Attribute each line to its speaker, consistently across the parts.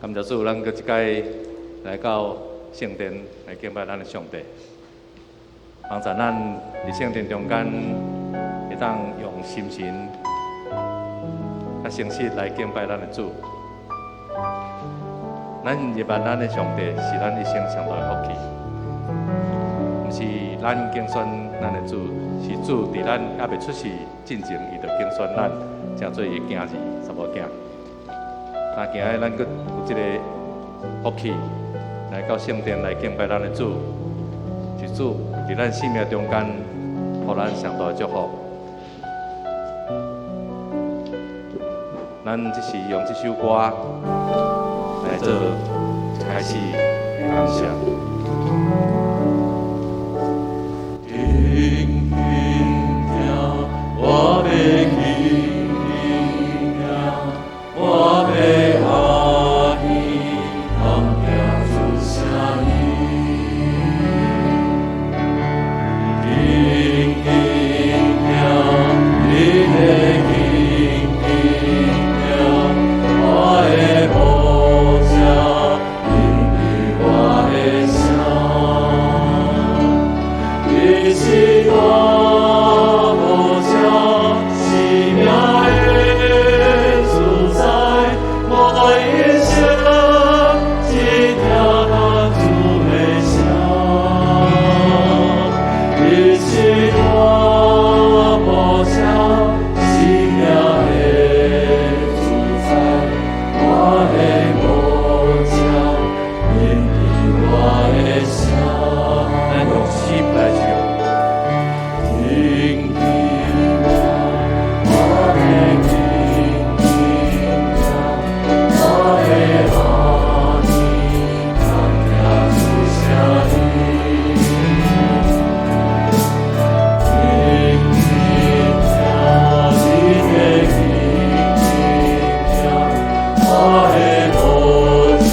Speaker 1: 感謝主，咱閣一擺來到聖殿來敬拜咱的上帝，幫助咱佇聖殿中間會當用心神佮誠實來敬拜咱的主。咱入來咱的上帝是咱一生上大的福氣，毋是咱揀選咱的主，是主佇咱猶未出世進前，伊就揀選咱，成做伊的囝兒、查某囝。那今仔日咱閣有這個福氣來到聖殿來敬拜咱的主，是主佇咱生命中間，予咱上大的祝福。咱這是用這首歌來做開始的感謝。
Speaker 2: 輕輕聽，我欲輕輕聽，我欲阿耳聆聽主聲音。輕輕聽，你的輕輕聽，我的牧者聆聽我的聲。伊是大牧者，生命的主宰，我一生只聽咱主的聲。伊是大牧者，生命的主宰，我的牧者聆聽我的聲。
Speaker 1: 咱用心來唱。
Speaker 2: 輕輕聽，我欲輕輕聽，我的阿耳聆聽主聲音。輕輕聽，你的輕輕聽，我的牧者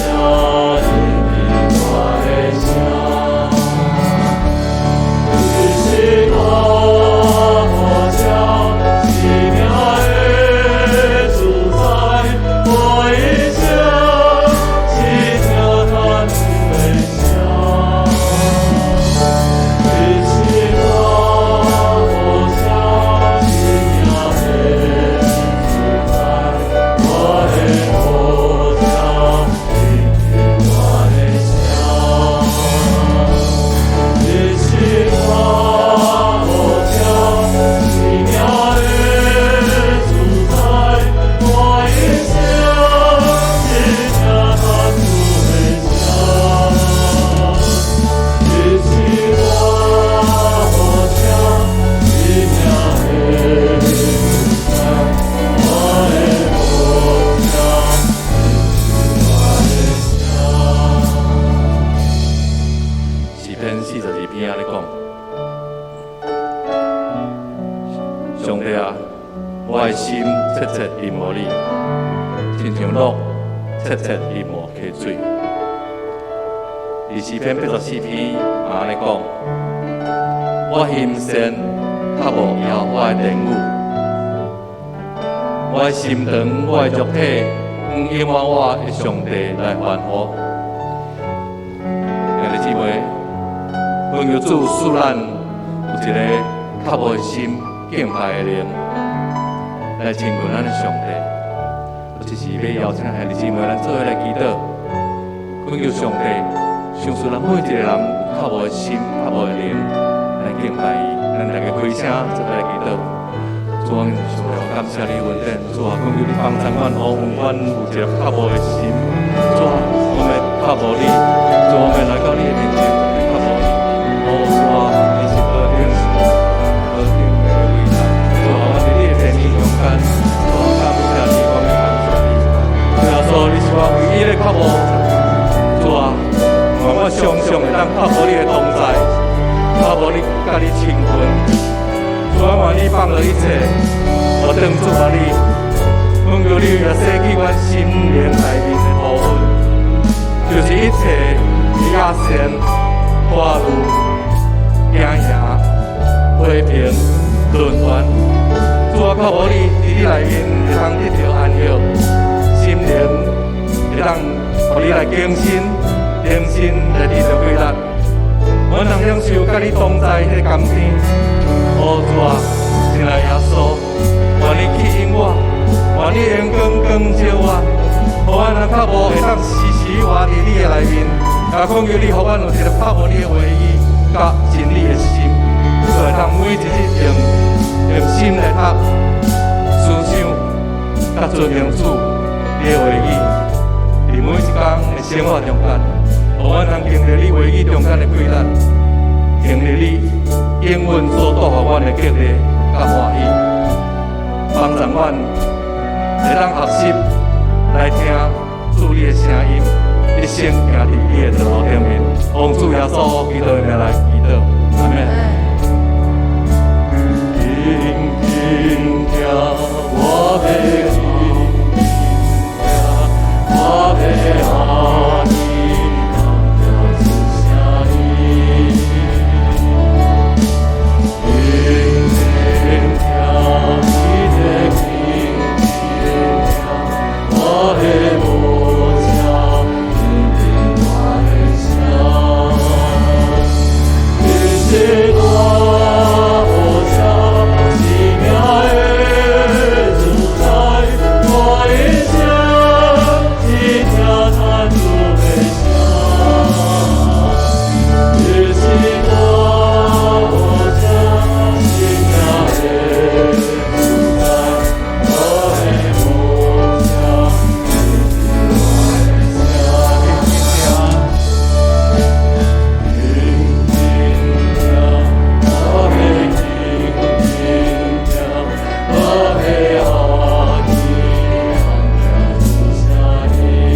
Speaker 2: 聆聽我的聲。伊是大牧者，生命的主宰，我一生只聽咱主的聲。伊是大牧者，生命的主宰，我的牧者聆聽我的聲。伊是大牧者，生命的主宰，我一生只聽咱主的聲。伊是大牧者，生命的主宰，我的牧者聆聽我的聲。
Speaker 1: 詩篇42篇按呢講：上帝啊，我的心切切渴慕你，親像鹿切切渴慕溪水。佇詩篇84篇嘛按呢講：我欣羨渴慕耶和華的殿宇，我的心腸，我的肉體，向永活我的上帝來歡呼。兄弟姊妹，懇求主賜咱有一個渴慕的心、敬拜的靈，來親近咱的上帝。我這是欲邀請兄弟姊妹，咱做伙來祈禱，懇求上帝賞賜咱每一個人有渴慕的心、渴慕的靈來敬拜伊。咱大家開聲做伙來祈禱。主啊，上帝，感謝你恩典。主啊，懇求你幫助阮，予阮有一個渴慕的心。主啊，我們渴慕你，主啊，我們來到你的面前，渴慕你。哦，主啊，你是何等何等的偉大。主啊，我佇你的殿宇中間，主啊，感謝你，我們感謝你。主耶穌，你是我唯一的渴慕。主啊，願我常常會當渴慕你的同在，渴慕你佮你親近。主啊，願意放落一切，我當祝福你，懇求你來洗去阮心靈內面的塗粉，就是一切的野心、掛慮、驚惶、批評、論斷。主啊，渴慕你佇你內面會當得著安息，心靈會當予你來更新、更新來得著氣力。阮通享受佮你同在彼个甘甜。哦，主啊，親愛耶穌，願你吸引我，願你榮光光照我，予阮通較無會當時時活佇你的內面。也懇求你，予阮有一个拍無你的話語，佮真理的心，會當每一日用心來讀、思想、佮遵行主你的話語，佇每一工的生活中間，予阮通經歷你話語中間的氣力，經歷你應允所帶予阮的激勵佮歡喜，幫助阮會當學習來聽主你的聲音，一生行佇你的道路頂面。奉主耶穌基督的名來祈禱，阿們。
Speaker 2: 緊緊聽我欲緊緊聽，我欲按耳聆聽主聲音。緊緊聽，伊的緊緊聽，我的無聲，聽見我的聲。伊是大無聲，奇妙的主宰，我一生只聽咱主的聲。伊是大無聲，奇妙的主宰，我的無聲，聽見我的聲。緊緊聽，我欲緊緊聽，我欲按耳聆聽主聲音。緊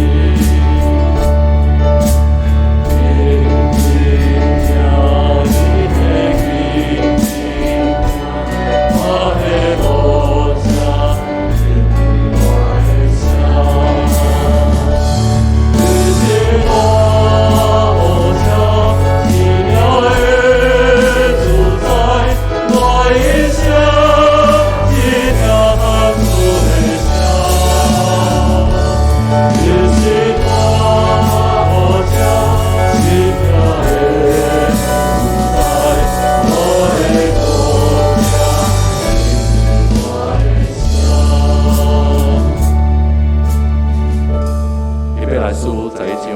Speaker 2: 緊聽，伊的緊緊聽，我的無聲，聽見我的聲。伊是大無聲，奇妙的主宰，我一生只聽咱主的聲。伊是大無聲，奇妙的主宰，我的無聲，聽見我的聲。
Speaker 1: 希伯來書11章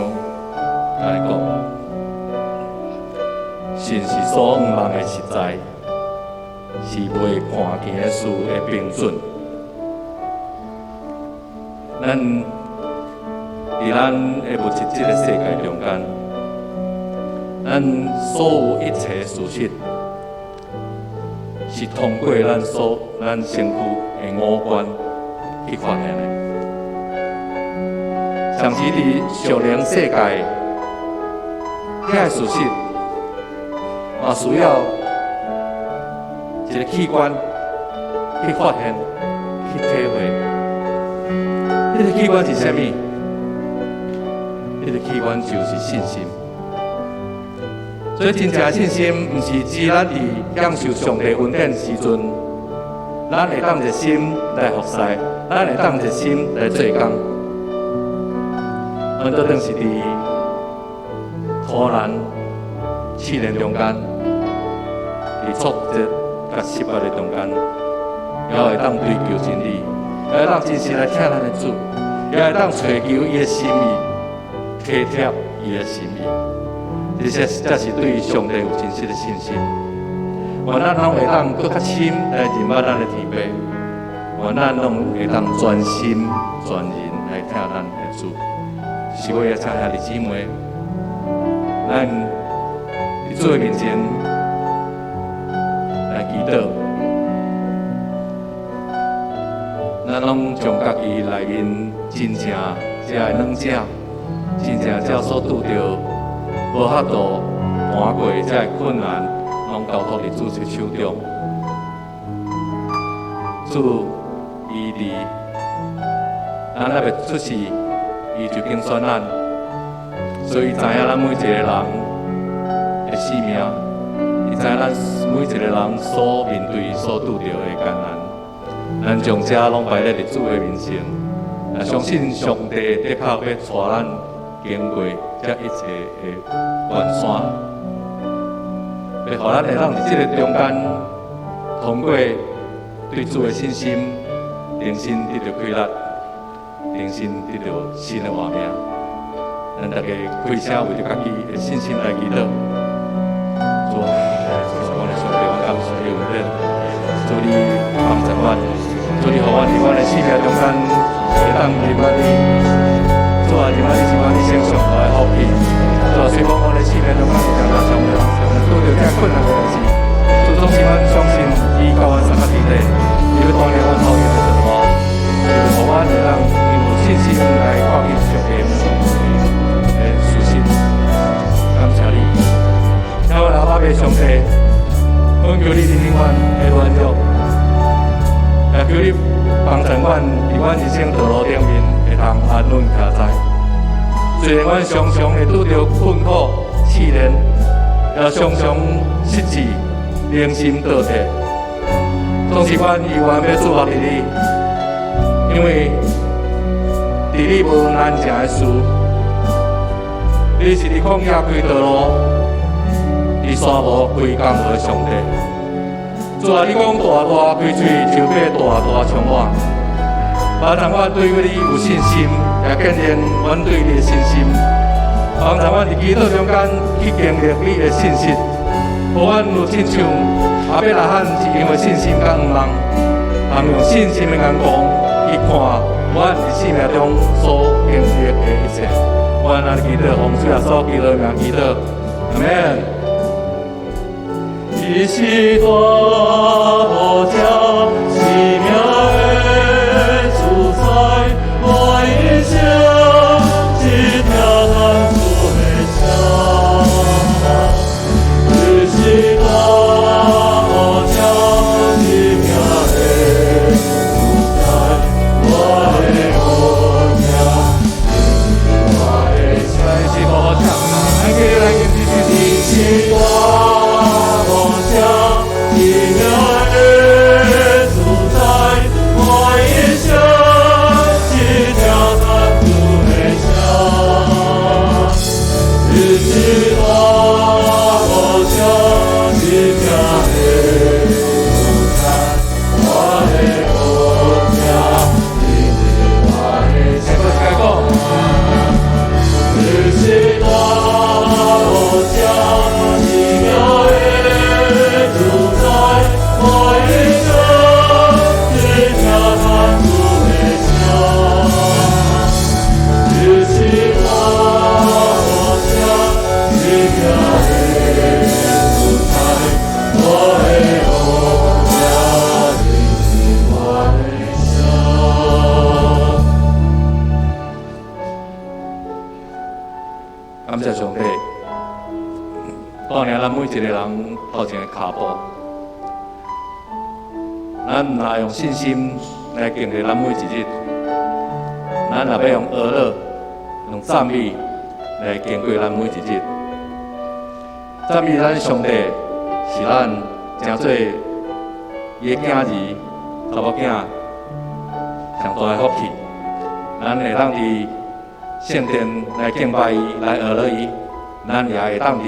Speaker 1: 來講，信是所向望的實在，是未看見的事的憑準。咱佇咱的物質這个世界中間，咱所有一切事實，是通過咱身軀的五官去發現的。甚至佇屬靈世界，遐个事實嘛需要一个器官去發現、去體會。彼个器官是啥物？彼个器官就是信心。所以真正的信心，毋是指咱佇享受上帝恩典時陣，咱會當熱心來服侍，咱會當熱心來做工。阮倒轉是佇苦難試煉中間，佇挫折佮失敗的中間，也會當追求真理，也會當真實來聽咱的主，也會當揣求伊的心意，體貼伊的心意。這些才是對上帝有真實的信心。願咱攏會當閣較深來認捌咱的天父，願咱攏會當全心全人來聽咱的主。是我也請兄弟姊妹，咱佇主的面前來祈禱，咱攏將家己內面真正這个軟者，真正這所拄著無法度瞞過這个困難，攏交託佇主的手中。主伊佇咱還袂出世，伊就揀選咱，所以伊知影咱每一個人的性命，伊知影咱每一個人所面對、所拄著的艱難。咱將這攏擺咧佇主的面前，也相信上帝的確欲帶咱經經過這一切的關山，欲予咱會當佇這个中間，通過對主的信心，重新得著氣力，重新得著新的活命。咱大家開聲為著家己的信心來祈禱。主啊，阮的上帝，阮感謝你恩典，主你幫助阮，主你予阮佇阮的生命中間會當認捌你。主啊，認捌你是阮一生上大的福氣。主啊，雖講阮的生命中間會常常常常拄著這困難的代誌，主總是阮相信伊佮阮相佮佇咧，伊欲帶領阮頭前的道路，伊欲予阮會當因有信心來看見上帝的事實。感謝你，親愛的阿爸上帝，懇求你憐憫阮的軟弱，也求你幫助阮佇阮人生道路頂面會當安穩徛在。雖然阮常常會拄著困苦試煉，也常常失志、靈心倒退，總是阮猶原欲注目佇你，因為佇你無難成的事。你是佇曠野開道路，佇沙漠開江河的上帝。主啊，你講大大開喙，就欲大大充滿。幫助阮對你有信心，也建立阮對你的信心。幫助阮佇祈禱中間去經歷你的信實，予阮有親像亞伯拉罕是因為信心佮向望，通用信心的眼光去看阮佇生命中所經歷的一切。阮按呢祈禱，奉主耶穌基督的名祈禱，阿門。
Speaker 2: 伊是大無正，生命的主宰，我一生只聽咱主的聲。伊是大無正，生命的主宰，我的好聽，我的
Speaker 1: 伊是大無正，咱繼續來念這句。
Speaker 2: 伊是大無正，生命的主宰，我一生只聽咱主的聲。伊是大無正，生命的主宰，我的好聽，聽我的
Speaker 1: 先閣一擺講。
Speaker 2: 伊是大無正，生命的主宰，我一生只聽咱主的聲。伊是大無正，生命的主宰，我的好聽，聽我的聲。
Speaker 1: 感謝上帝，帶領咱每一个人頭前的跤步，咱毋若用信心來經歷咱每一日，咱若欲用呵咾、用讚美來經過咱每一日。讚美咱上帝是咱成做伊的囝兒、查某囝上大的福氣。咱會當佇聖殿來敬拜伊，來呵咾伊，咱也會當佇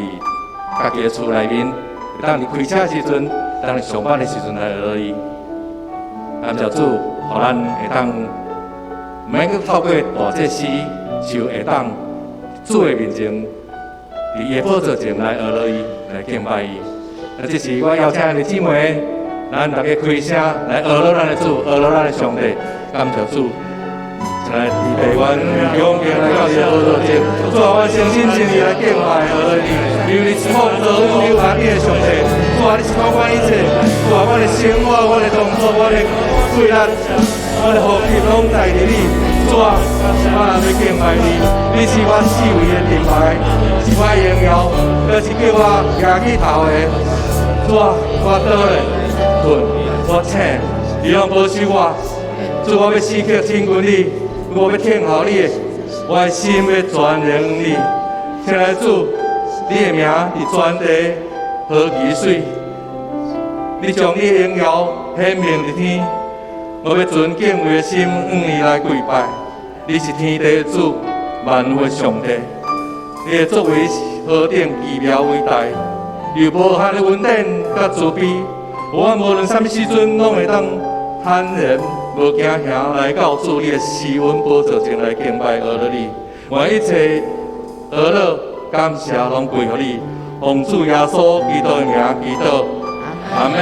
Speaker 1: 家己的厝內面，會當佇開車的時陣，當佇上班的時陣來呵咾伊。感謝主，予咱會當毋免閣透過大祭司，就會當主的面前，佇伊的寶座前來呵咾伊，來敬拜伊。啊，這時我邀請兄弟姊妹，咱大家開聲來呵咾咱的主，呵咾咱的上帝。感謝主。來預備阮恭敬來到你的寶座前，主啊，阮誠心誠意來敬拜呵咾你，因為你是創造宇宙萬有的上帝，主啊，你是掌管一切，主啊，阮的生活、阮的動作、阮的氣力、阮的呼吸，攏在佇你。主啊，我欲敬拜你，你是我四圍的盾牌，是我的榮耀，閣是叫我舉起頭的。主啊，我倒咧睏，我醒，你攏保守我。主，我欲時刻親近你。我欲聽候你的，我的心欲全然你。親愛的主，你的名佇全地何其媠！你將你的榮耀顯明佇天，我欲存敬畏的心向你來跪拜。你是天地的主，萬有的上帝，你的作為是何等奇妙偉大，有無限的恩典佮慈悲，我無論啥物時陣，攏會當坦然無驚嚇來到主你的施恩寶座前來敬拜阿樂你，願一切阿樂感謝攏歸予你，奉主耶穌基督的名祈禱，阿們。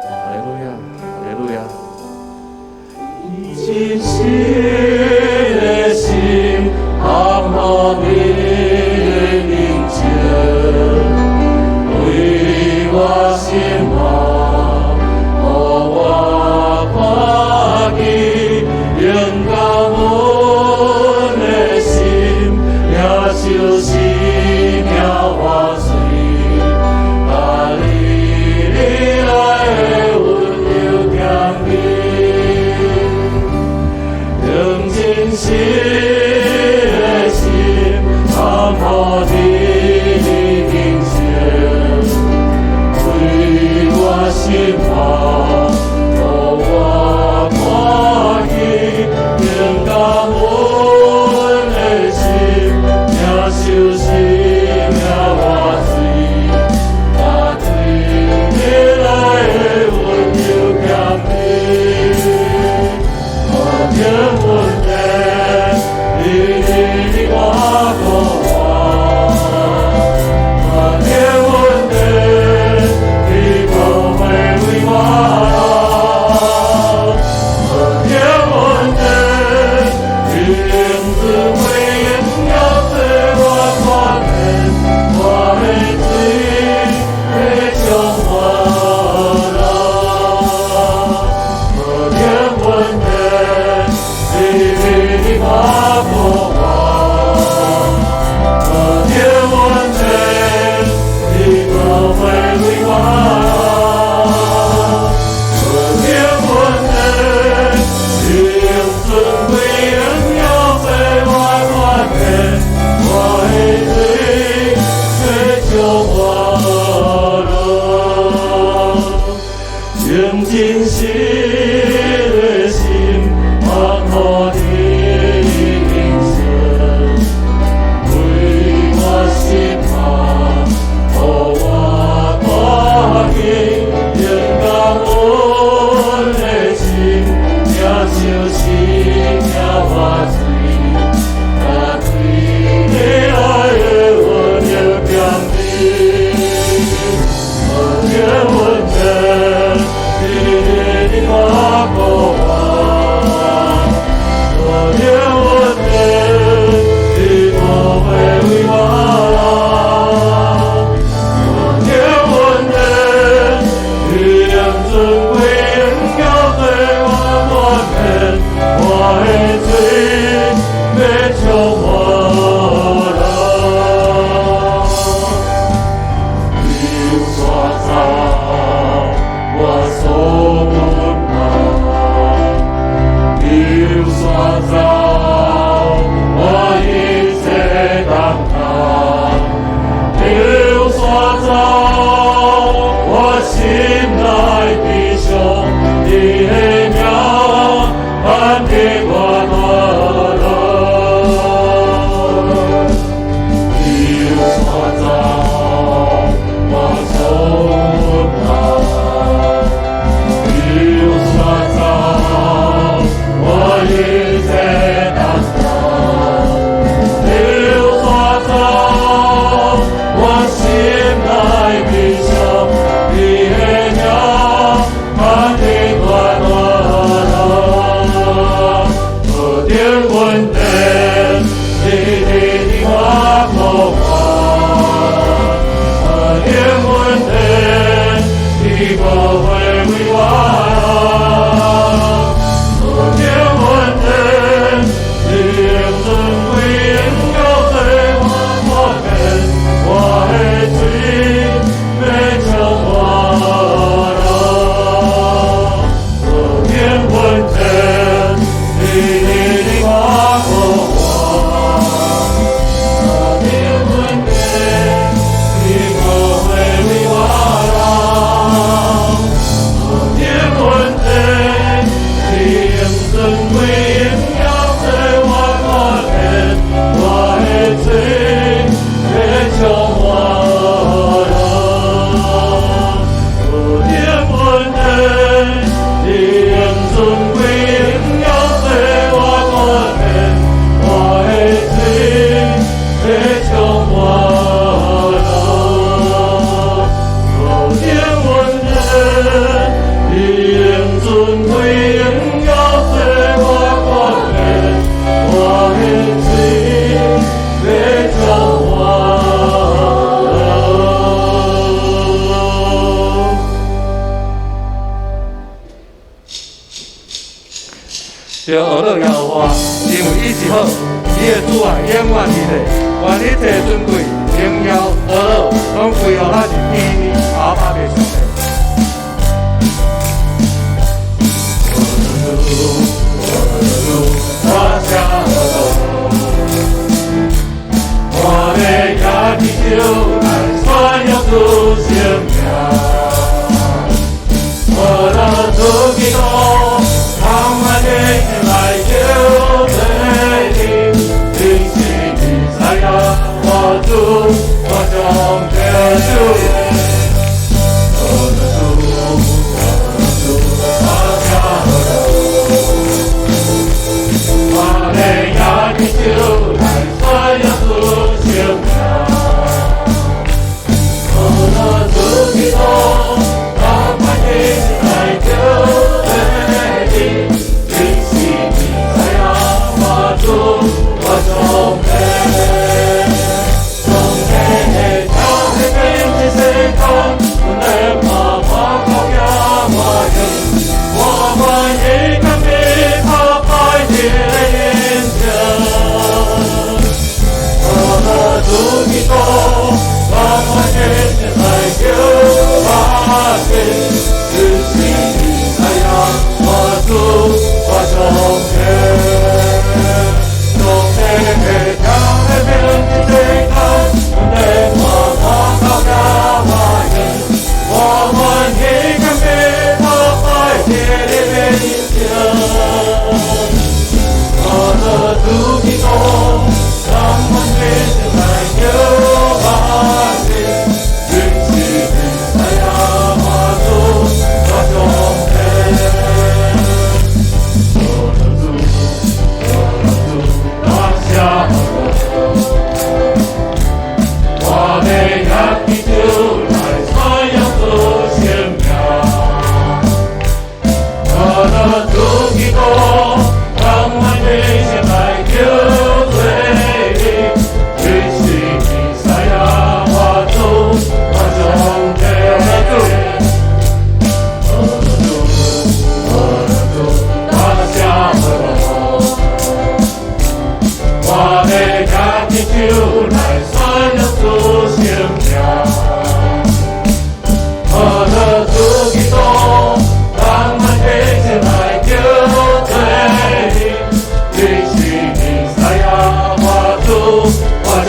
Speaker 1: 哈利路亞，哈利路亞。
Speaker 2: 真實的心，含予你的面前，為我心肝，予我看見，榮感恩的心，領受生命活水，佮你你愛的溫柔甜蜜，用真實的心，含予你的面前，為我心肝，予我看見，用感恩的心，領受生命活水，佮對你來的溫柔甜蜜。無天問題，你你我顧我。無天問題，你不會為我老。無天問題，你用智慧榮耀做我看見，我的罪欲將我老。無天問題，你你我顧我。無天問題，你不會為我老。無天問題，你用尊貴榮耀做我看見，我的罪欲將我老。用真實的心，含予你的面前，為我心肝，予我看見，用感恩的心，領受生命活水，佮對你愛的溫柔甜蜜。無天問題，你你我顧我。無天問題，你不會為我老。無天問題，你用尊貴榮耀做我看見，我的罪欲將我老。流沙走，我所不怕；流沙走，我一切擔當。流沙走，我心內的上帝的名，看見我。貴榮耀做我冠冕，我的喙欲將歡樂。
Speaker 1: 著學樂耶和華，因為伊是好，伊的慈愛永遠佇咧，願一切尊貴、榮耀、呵咾，攏歸予咱的天父阿爸的上帝。
Speaker 2: 我寫我欲舉起手來宣揚主聖名。我若主基督，充滿的心來求罪你，你是彌賽亞，我主，我上帝主。我的主，我的主，我寫我欲舉起手來宣揚主聖名。我若主基督，充滿的心來求罪你，你是彌賽亞，我主，我上帝。上帝的聽彼變這世間，阮的看我靠耶和華，我願意甘美拍擺佇你面前。我若主基督，充滿的心來求發現，你是彌賽亞，我主，我上帝。上帝的聽彼變這世間，阮的看我靠耶和華，我願意甘美拍擺佇你面前。我若主基督，充滿的心來求發現，你是彌賽亞，我主，我上帝。我的主，我的主，我寫我欲舉起手來宣揚主聖名。我若主基督，充滿的心來求罪你，你是彌賽亞，我主，我上帝。我的主，我的主，我寫我欲舉起手來宣揚主聖名。我若主基督，充滿的心來求罪你，你是彌賽亞，我主，我上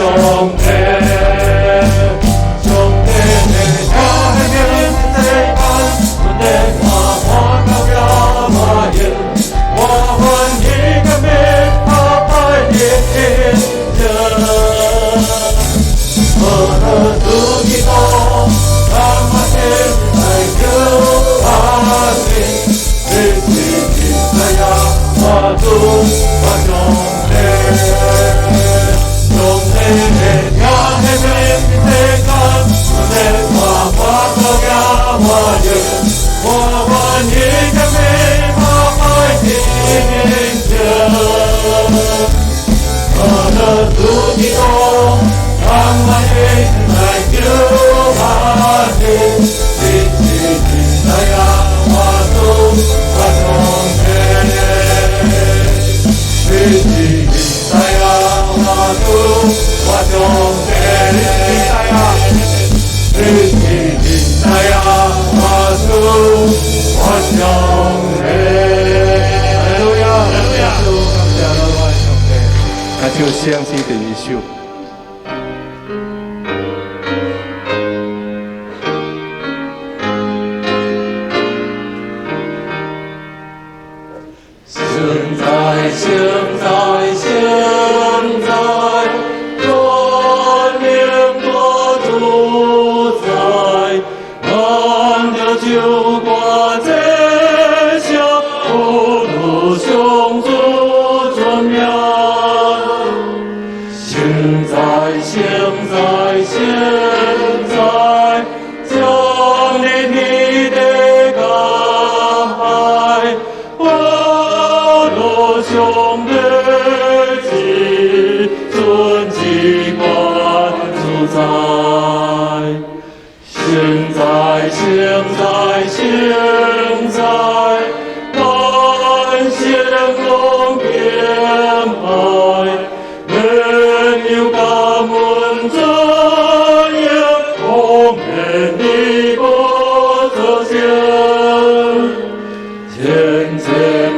Speaker 2: 帝。上帝的聽彼變這世間，阮的看我靠耶和華，我願意甘美拍擺佇你面前。我若主基督，充滿的心來求發現，你是彌賽亞，我主，我上帝。上帝的聽彼變這世間，阮的看我靠耶和華，我願意甘美拍擺佇你面前。我若主基督，充滿的心來求發現，你是彌賽亞，我主，我上帝。你是彌賽亞，我主，我上帝。你是彌賽亞，你是彌賽亞，我主，我上帝。
Speaker 1: 哈利路亞，哈利路亞，感謝咱的上帝。來唱聖詩第二首。
Speaker 2: 现在，現在，現在，全能的主宰，按著酒歌這聲，呼嚕上主尊名。現在，現在，現在，將你天地甲海，千千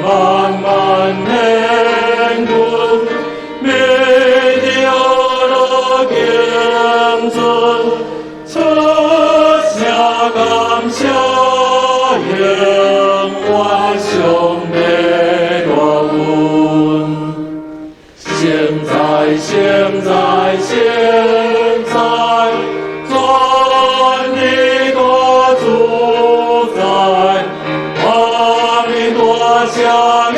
Speaker 2: 萬萬天軍，每日樂敬尊，出聲感謝永遠上帝大恩。現在現在現在，全地大主宰，阿彌大聲名。